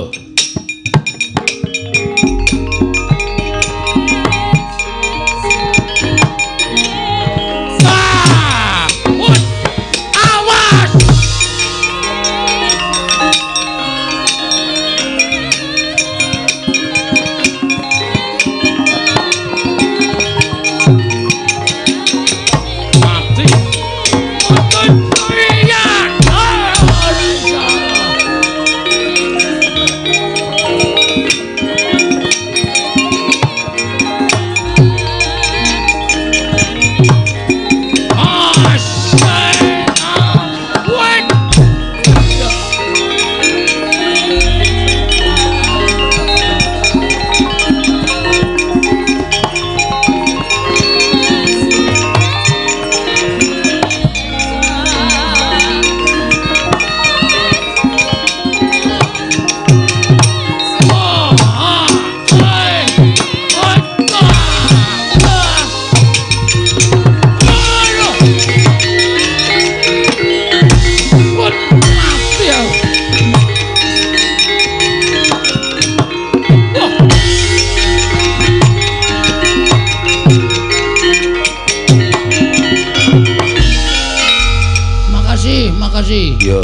Makasih. Iya.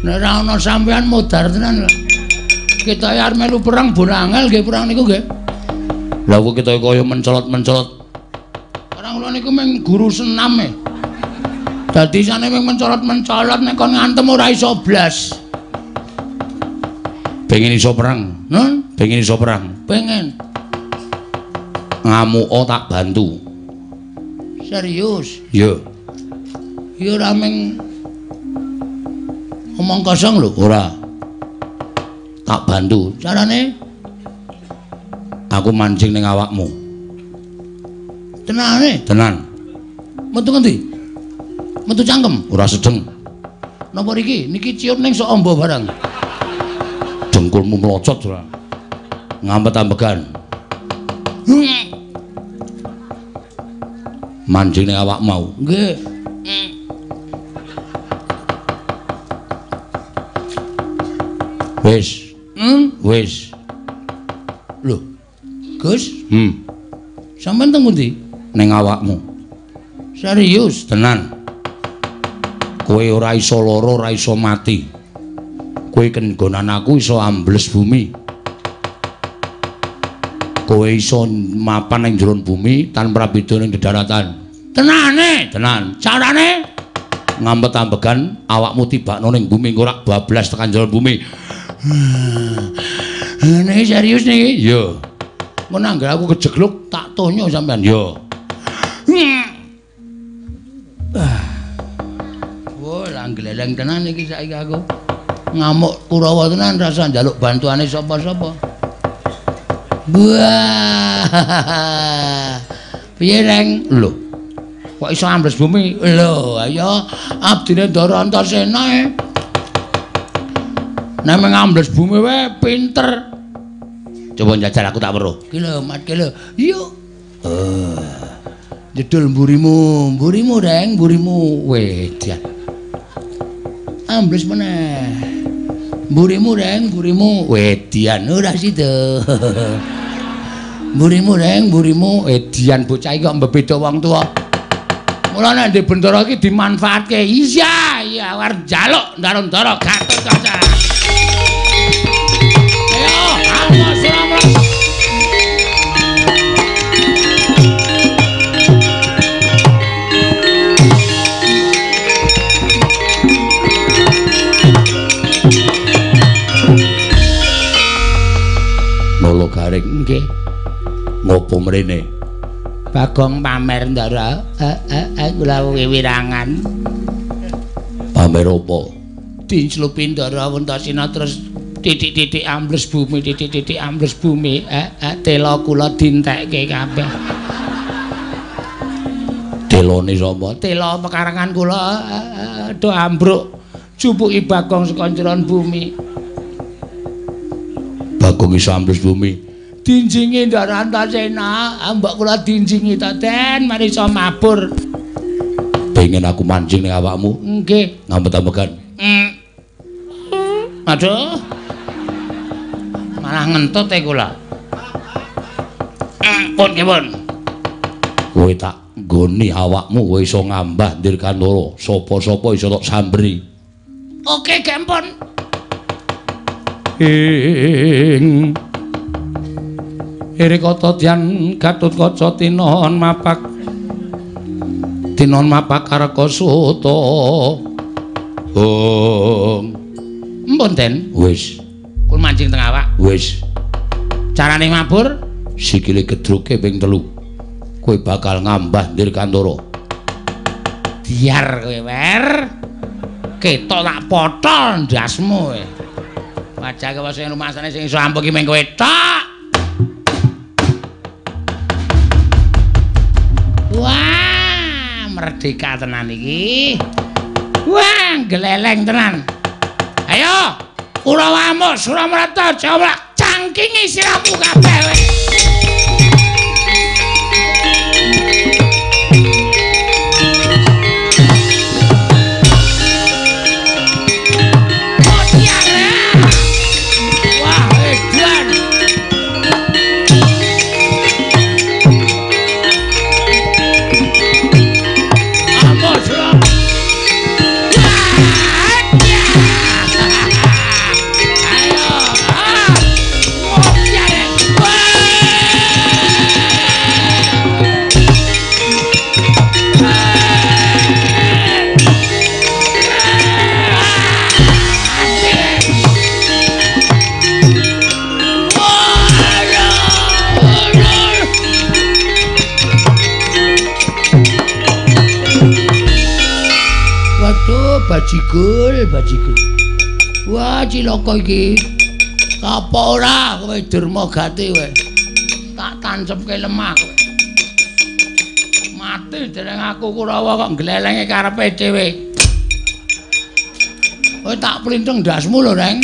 Nek ora ana sampean modar tenan. Kita arep melu perang bon angel nggih perang niku nggih. Lah kok kita kaya mencolot-mencolot. Perang kula niku mung guru senam e. Dadi isane mung mencolot-mencolot nek kon ngantem ora iso blas. Pengen iso perang? Nun? Pengen iso perang? Pengen. Ngamuka tak bantu. Serius? Iya. Ya ora mung omong kosong lho. Ora. Tak bantu. Carane? Aku mancing ning awakmu. Tenane? Tenan. Metu ngendi? Metu cangkem? Ora sedeng. Napa riki? Niki ciut ning sok amba barang. Dengkulmu mlocot ora. Ngampet-ambegan. Mancing ning awakmu mau. Nggih. Wis. Wis. Lho. Gus? Sampeyan teng pundi? Ning awakmu. Serius? Tenan. Kowe ora iso lara, ora iso mati. Kowe kenggonan aku iso ambles bumi. Kowe iso mapan ning jero bumi tanpa beda ning dedaratan. Tenane? Tenan. Carane? Ngampet-ambegan awakmu tibakno ning bumi engko rak bablas tekan jero bumi. Niki serius niki? Iya. Mun anggere aku kejegluk tak tonyo sampean. Iya. Wah, lah gleleng tenan iki saiki aku. Ngamuk Kurawa tenan rasa njaluk bantuane sapa-sapa. Wah. Piye, Reng? Lho. Kok iso ambles bumi? Lho, ayo abdine Ndara Antasena e. Nek mung ambles bumi wae pinter. Coba njajal aku tak weruh. Ki lho, Mat, ki lho. Yuk. Jedul mburimu, mburimu Reng, mburimu. Wedan. Ambles meneh. Mburimu Reng, mburimu. Wedian ora sida. Mburimu Reng, mburimu. Edian bocah iki kok mbebeda wong tuwa. Mula nek ndek bendara iki dimanfaatke. Iya, iya arep njaluk Ndara-ndara Gatotkaca. Ayo, awas ora. Nolo garing nggih. Ngopo mrene? Bagong pamer Ndara. Kula wiwirangan. Pamer apa? Dinclupi Ndara Antasena terus titik-titik ambles bumi, titik-titik ambles bumi. Tela kula dintekke kabeh. Telone sapa? Tela pekarangan kula do ambruk. Jupuki Bagong saka njeron bumi. Bagong iso ambles bumi. Dinjingi Ndara Antasena, mbok kula dinjingi to, Den, mari iso mabur. Pengen aku mancing ning awakmu? Nggih. Ngampet-ambegan. Aduh. Malah ngentut e kula. Pun nggih, pun. Kowe tak nggoni awakmu kowe iso ngambah Dirgantara, sapa-sapa iso tok samberi. Oke, gempon. Ing Erikata Dyan Gatotkaca tinon mapak tinon mapak Karkasuta. Hong. Empun, Den. Wis. Kul mancing teng awak. Wis. Carane mabur sikile gedruke ping 3. Kowe bakal ngambah Dirgantara. Diar kowe, Wer. Ketok tak potol ndasmu kowe. Wajah kowe sing rumasane sing iso ampuh ki mung kowe tok. Wah, merdeka tenan iki. Wah, gleleng tenan. Ayo, Kurawa amuk Suramrata jawab cangkingi siramu kabeh kowe. Wah, edan. Amuk Suramrata. Waduh, bajigul, bajigul. Wah, cilaka iki. Apa ora kowe Durmagati kowe? Tak tancepke lemah kowe. Mati dereng aku Kurawa kok glelenge karepe dhewe. Kowe tak plintheng ndasmu lho, Reng.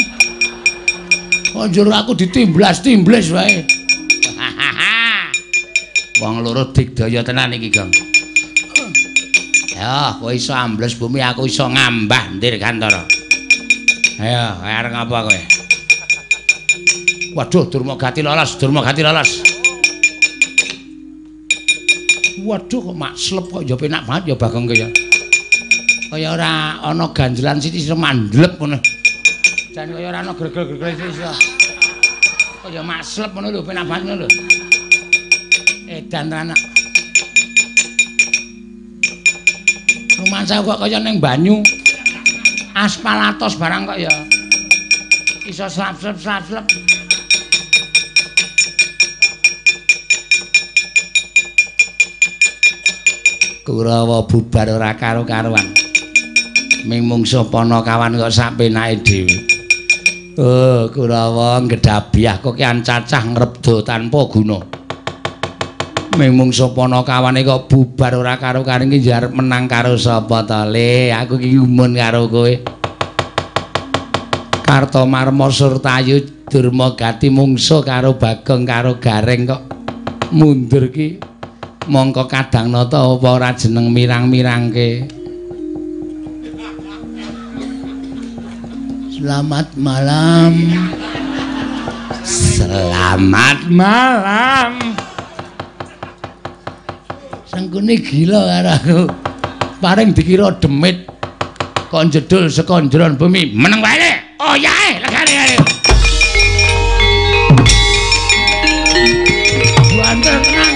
Kok njur aku ditimblas-timblis wae. Wong loro digdaya tenan iki, Gong. Ya, kowe iso ambles bumi, aku iso ngambah Dirgantara. Ayo, arep ngapa kowe? Waduh, Durmagati lolos, Durmagati lolos. Waduh, kok makslep kok ya penak banget ya Bagong ki ya. Kaya ora ana ganjelan sithik iso mandlep ngono. Jan kaya ora ana gregel-gregel sithik iso. Kaya makslep ngono lho, penak banget ngono lho. Edan tenan. Rumangsa kok kaya ning banyu. Aspal atos barang kok ya. Iso slap-slap-slap. Kurawa bubar ora karo-karuan. Ming mungsuh Panakawan kok sak penake dhewe. Oh, Kurawa ngedhabiah kok kian cacah ngrebda tanpa guna. Ming mungsuh Panakawane kok bubar ora karo-karuan iki arep menang karo sapa to, Le? Aku iki gumun karo kowe. Kartomarma Surtayu Durmagati mungsuh karo Bagong karo Gareng kok mundur ki. Mongko kadang nata apa ora jeneng mirang-mirangke. Selamat malam. Selamat malam. Sengkuni gila karo aku. Paring dikira demit. Kon jedul saka njeron bumi. Meneng wae. Oh yae, legane ae. Banter tenan.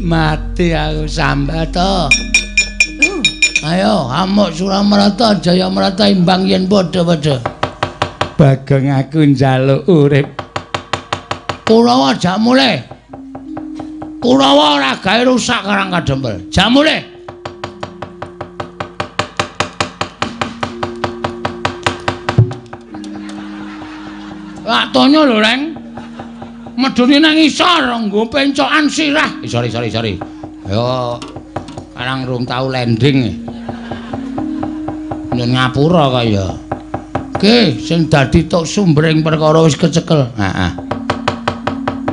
Mati aku sambat to. Ayo amuk Suramarta Jayamarta imbang yen padha-padha. Bagong aku njaluk urip. Kurawa jak mulih. Kurawa ora gawe rusak Karang Kadempel. Jak mulih. Lak tonyo lho, Reng. Medune nang isor nggo pencokan sirah. Sorry, sorry, sorry. Yo karang rung tau landing. Nyun ngapura kaya. Oke, sing dadi tok sumbering perkara wis kecekel. Heeh.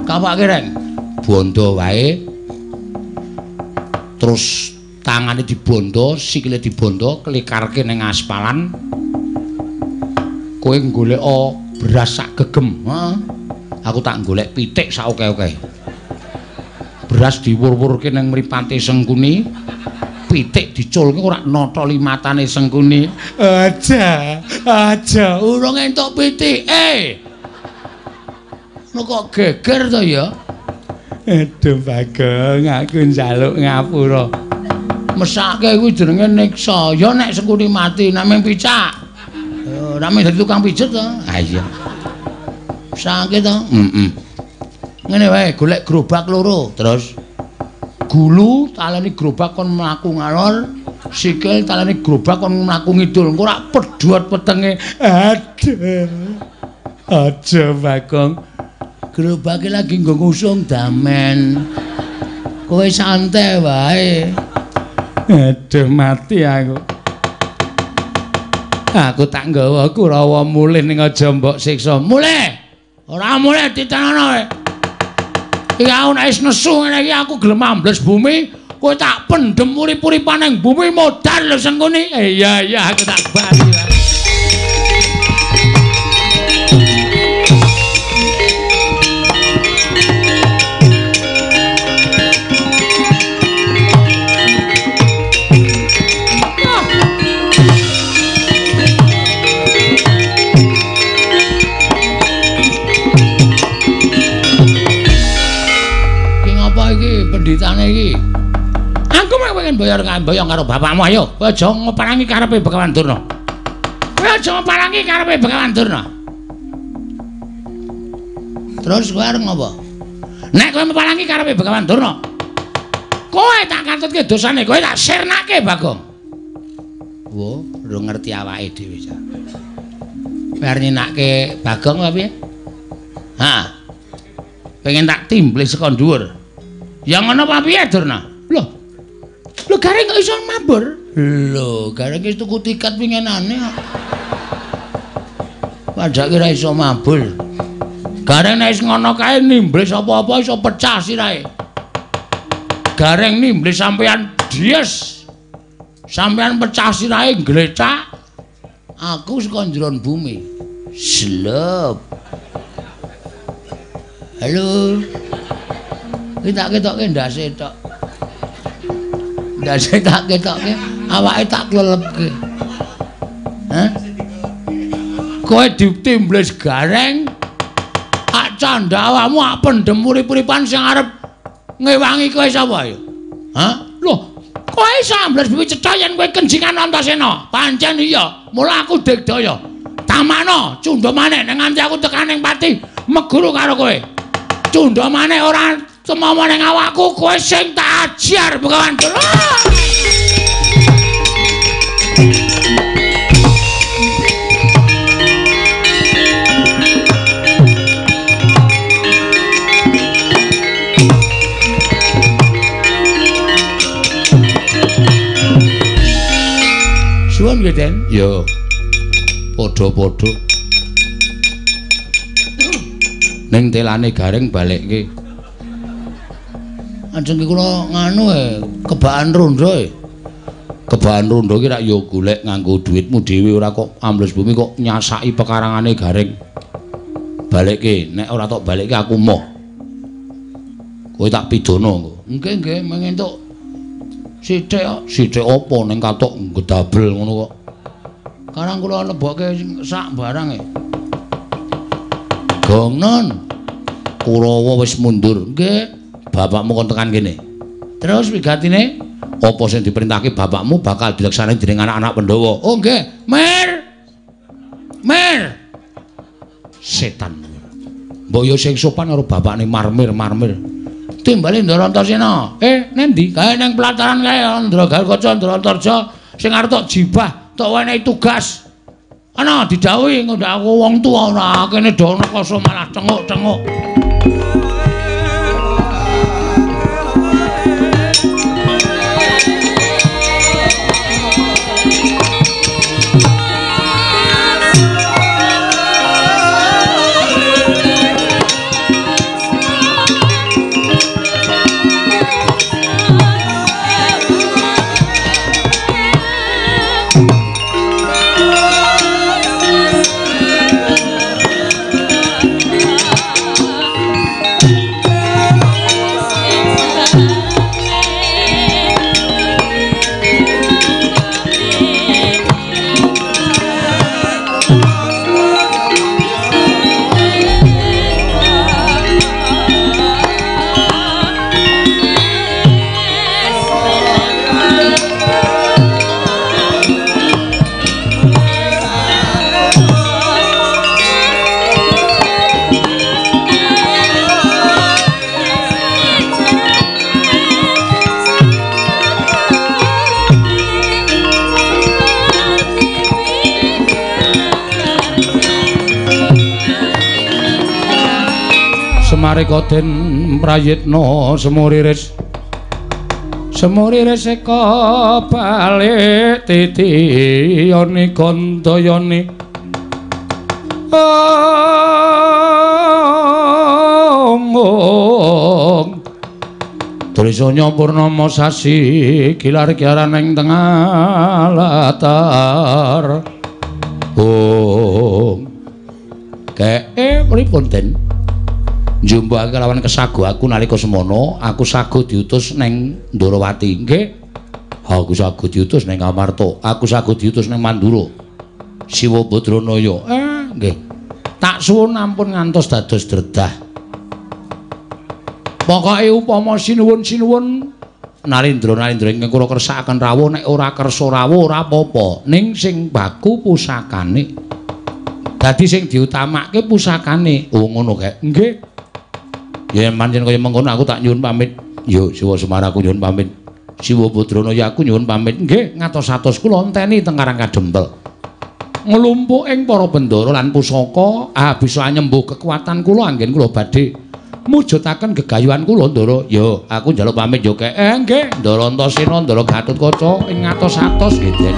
Kapake, Reng. Bondo wae. Terus tangane dibondo, sikile dibondo, klikarke ning aspalan. Kowe goleka beras sak gegem. Heeh. Aku tak golek pitik sak oke-oke. Beras diwur-wurke ning mripate Sengkuni, pitik diculke ora notoli matane Sengkuni. Aja, aja urung entuk pitik. No kok geger to ya? Aduh Bagong, aku njaluk ngapura. Mesake kuwi jenenge niksa. Ya nek Sengkuni mati namung picak. Ora mung dadi tukang pijet to. Ha iya. Sakit to? Heeh. Ngene wae, golek gerobak loro. Terus gulu taleni gerobak kon mlaku ngalor, sikil taleni gerobak kon mlaku ngidul. Engko rak pedhot wetenge. Aduh. Aja Bagong. Gerobake lagi nggo ngusung damen. Kowe santai wae. Aduh mati aku. Aku tak nggawa Kurawa mulih ning aja mbok siksa. Mulih. Ora mulih ditenono kowe. Iki aku nek wis nesu ngene iki aku gelem ambles bumi, kowe tak pendhem urip-uripan ning bumi modar lho Sengkuni. Iya iya aku tak bali. mboyong karo bapakmu ayo. Kowe aja ngeparangi karepe Begawan Durna. Kowe aja ngeparangi karepe Begawan Durna. Terus kowe arep ngopo? Nek kowe ngeparangi karepe Begawan Durna, kowe tak katutke dosane, kowe tak sirnake Bagong. Wo, ora ngerti awake dhewe ta. Kowe arep nyenake Bagong apa piye? Ha. Pengen tak timblis saka dhuwur. Ya ngono apa piye Durna? Lho. Lho Gareng kok iso mabur? Lho, Gareng wis tuku tiket winginane kok. Padake ora iso mabur. Gareng nek wis ngono kae nimblis apa-apa iso pecah sirahe. Gareng nimblis sampean dies. Sampean pecah sirahe glecak. Aku saka njeron bumi. Slep. Halo. Iki tak ketokke ndase tok. Ndase tak ketokke, awake tak klelepke. Hah? Kowe ditimblis Gareng. Ak candha awakmu ak pendem urip-uripan sing arep ngewangi kowe sapa ya? Hah? Loh, kowe iso ambles bumi cetha yen kowe kenjingan Antasena. Pancen iya, mula aku digdaya. Tamano, cundha maneh nek nganti aku tekan ning pati meguru karo kowe. Cundha maneh ora tumawa ning awakku, kowe sing tak ajar Begawan Durna. Suwun nggih, Den. Ya. Padha-padha. Ning telane Gareng balekke. Ajeng ki kula nganu kebaan rondo e. Kebaan rondo ki rak ya golek nganggo dhuwitmu dhewe ora kok ambles bumi kok nyasaki pekarangane Gareng. Balekke, nek ora tok balekke aku moh. Kowe tak pidana engko. Nggih, nggih, mengentuk sithik kok. Sithik apa ning katok ngedabel ngono kok. Karang kula lebokke sak barang e. Gongnon. Kurawa wis mundur. Nggih. Bapakmu kon tekan kene. Terus wigatine apa sing diperintahke bapakmu bakal dilaksanakake dening anak-anak Pandhawa. Oh nggih. Mer. Mer. Setan. Mbok yo sing sopan karo bapakne marmir-marmir. Timbale Ndara Antasena. Nendi? Kae ning pelataran kae Ndra Garukaca Ndra Antarja sing arep tok jibah, tok wenehi tugas. Ana didhawuhi ngundhak aku wong tuwa ora kene do nekoso malah tenguk-tenguk. Semarika den prayitna semuriris semuriris eka balik titiyane gandayane omong Trisanya purnama sasi gilar-gilaran ing tengah latar. Om keke pripun den? Njumbake kelawan kesago aku nalika semono, aku sago diutus neng Ndorowati. Nggih. Aku sago diutus neng Amarta, aku sago diutus neng Mandura. Siwa Badranaya. Nggih. Tak suwun ampun ngantos dados dredah. Pokoke upama sinuwun-sinuwun Narendra-narendra ingkang kula kersakaken rawuh nek ora kersa rawuh ora apa-apa. Ning sing baku pusakane. Dadi sing diutamake pusakane. Oh ngono kae. Nggih. Yen pancen kaya mengkono aku tak nyuwun pamit. Yo Siwa Semar aku nyuwun pamit. Siwa Badrana ya aku nyuwun pamit. Nggih, ngatos-atos kula enteni teng Karang Kadempel. Nglumpuk ing para bendara lan pusaka, bisa nyembuh kekuatan kula anggen kula badhe mujudaken gegayuhan kula Ndara. Yo, aku njaluk pamit yo kek. Nggih, Ndara Antasena, Ndara Gatotkaca ing ngatos-atos nggih, Den.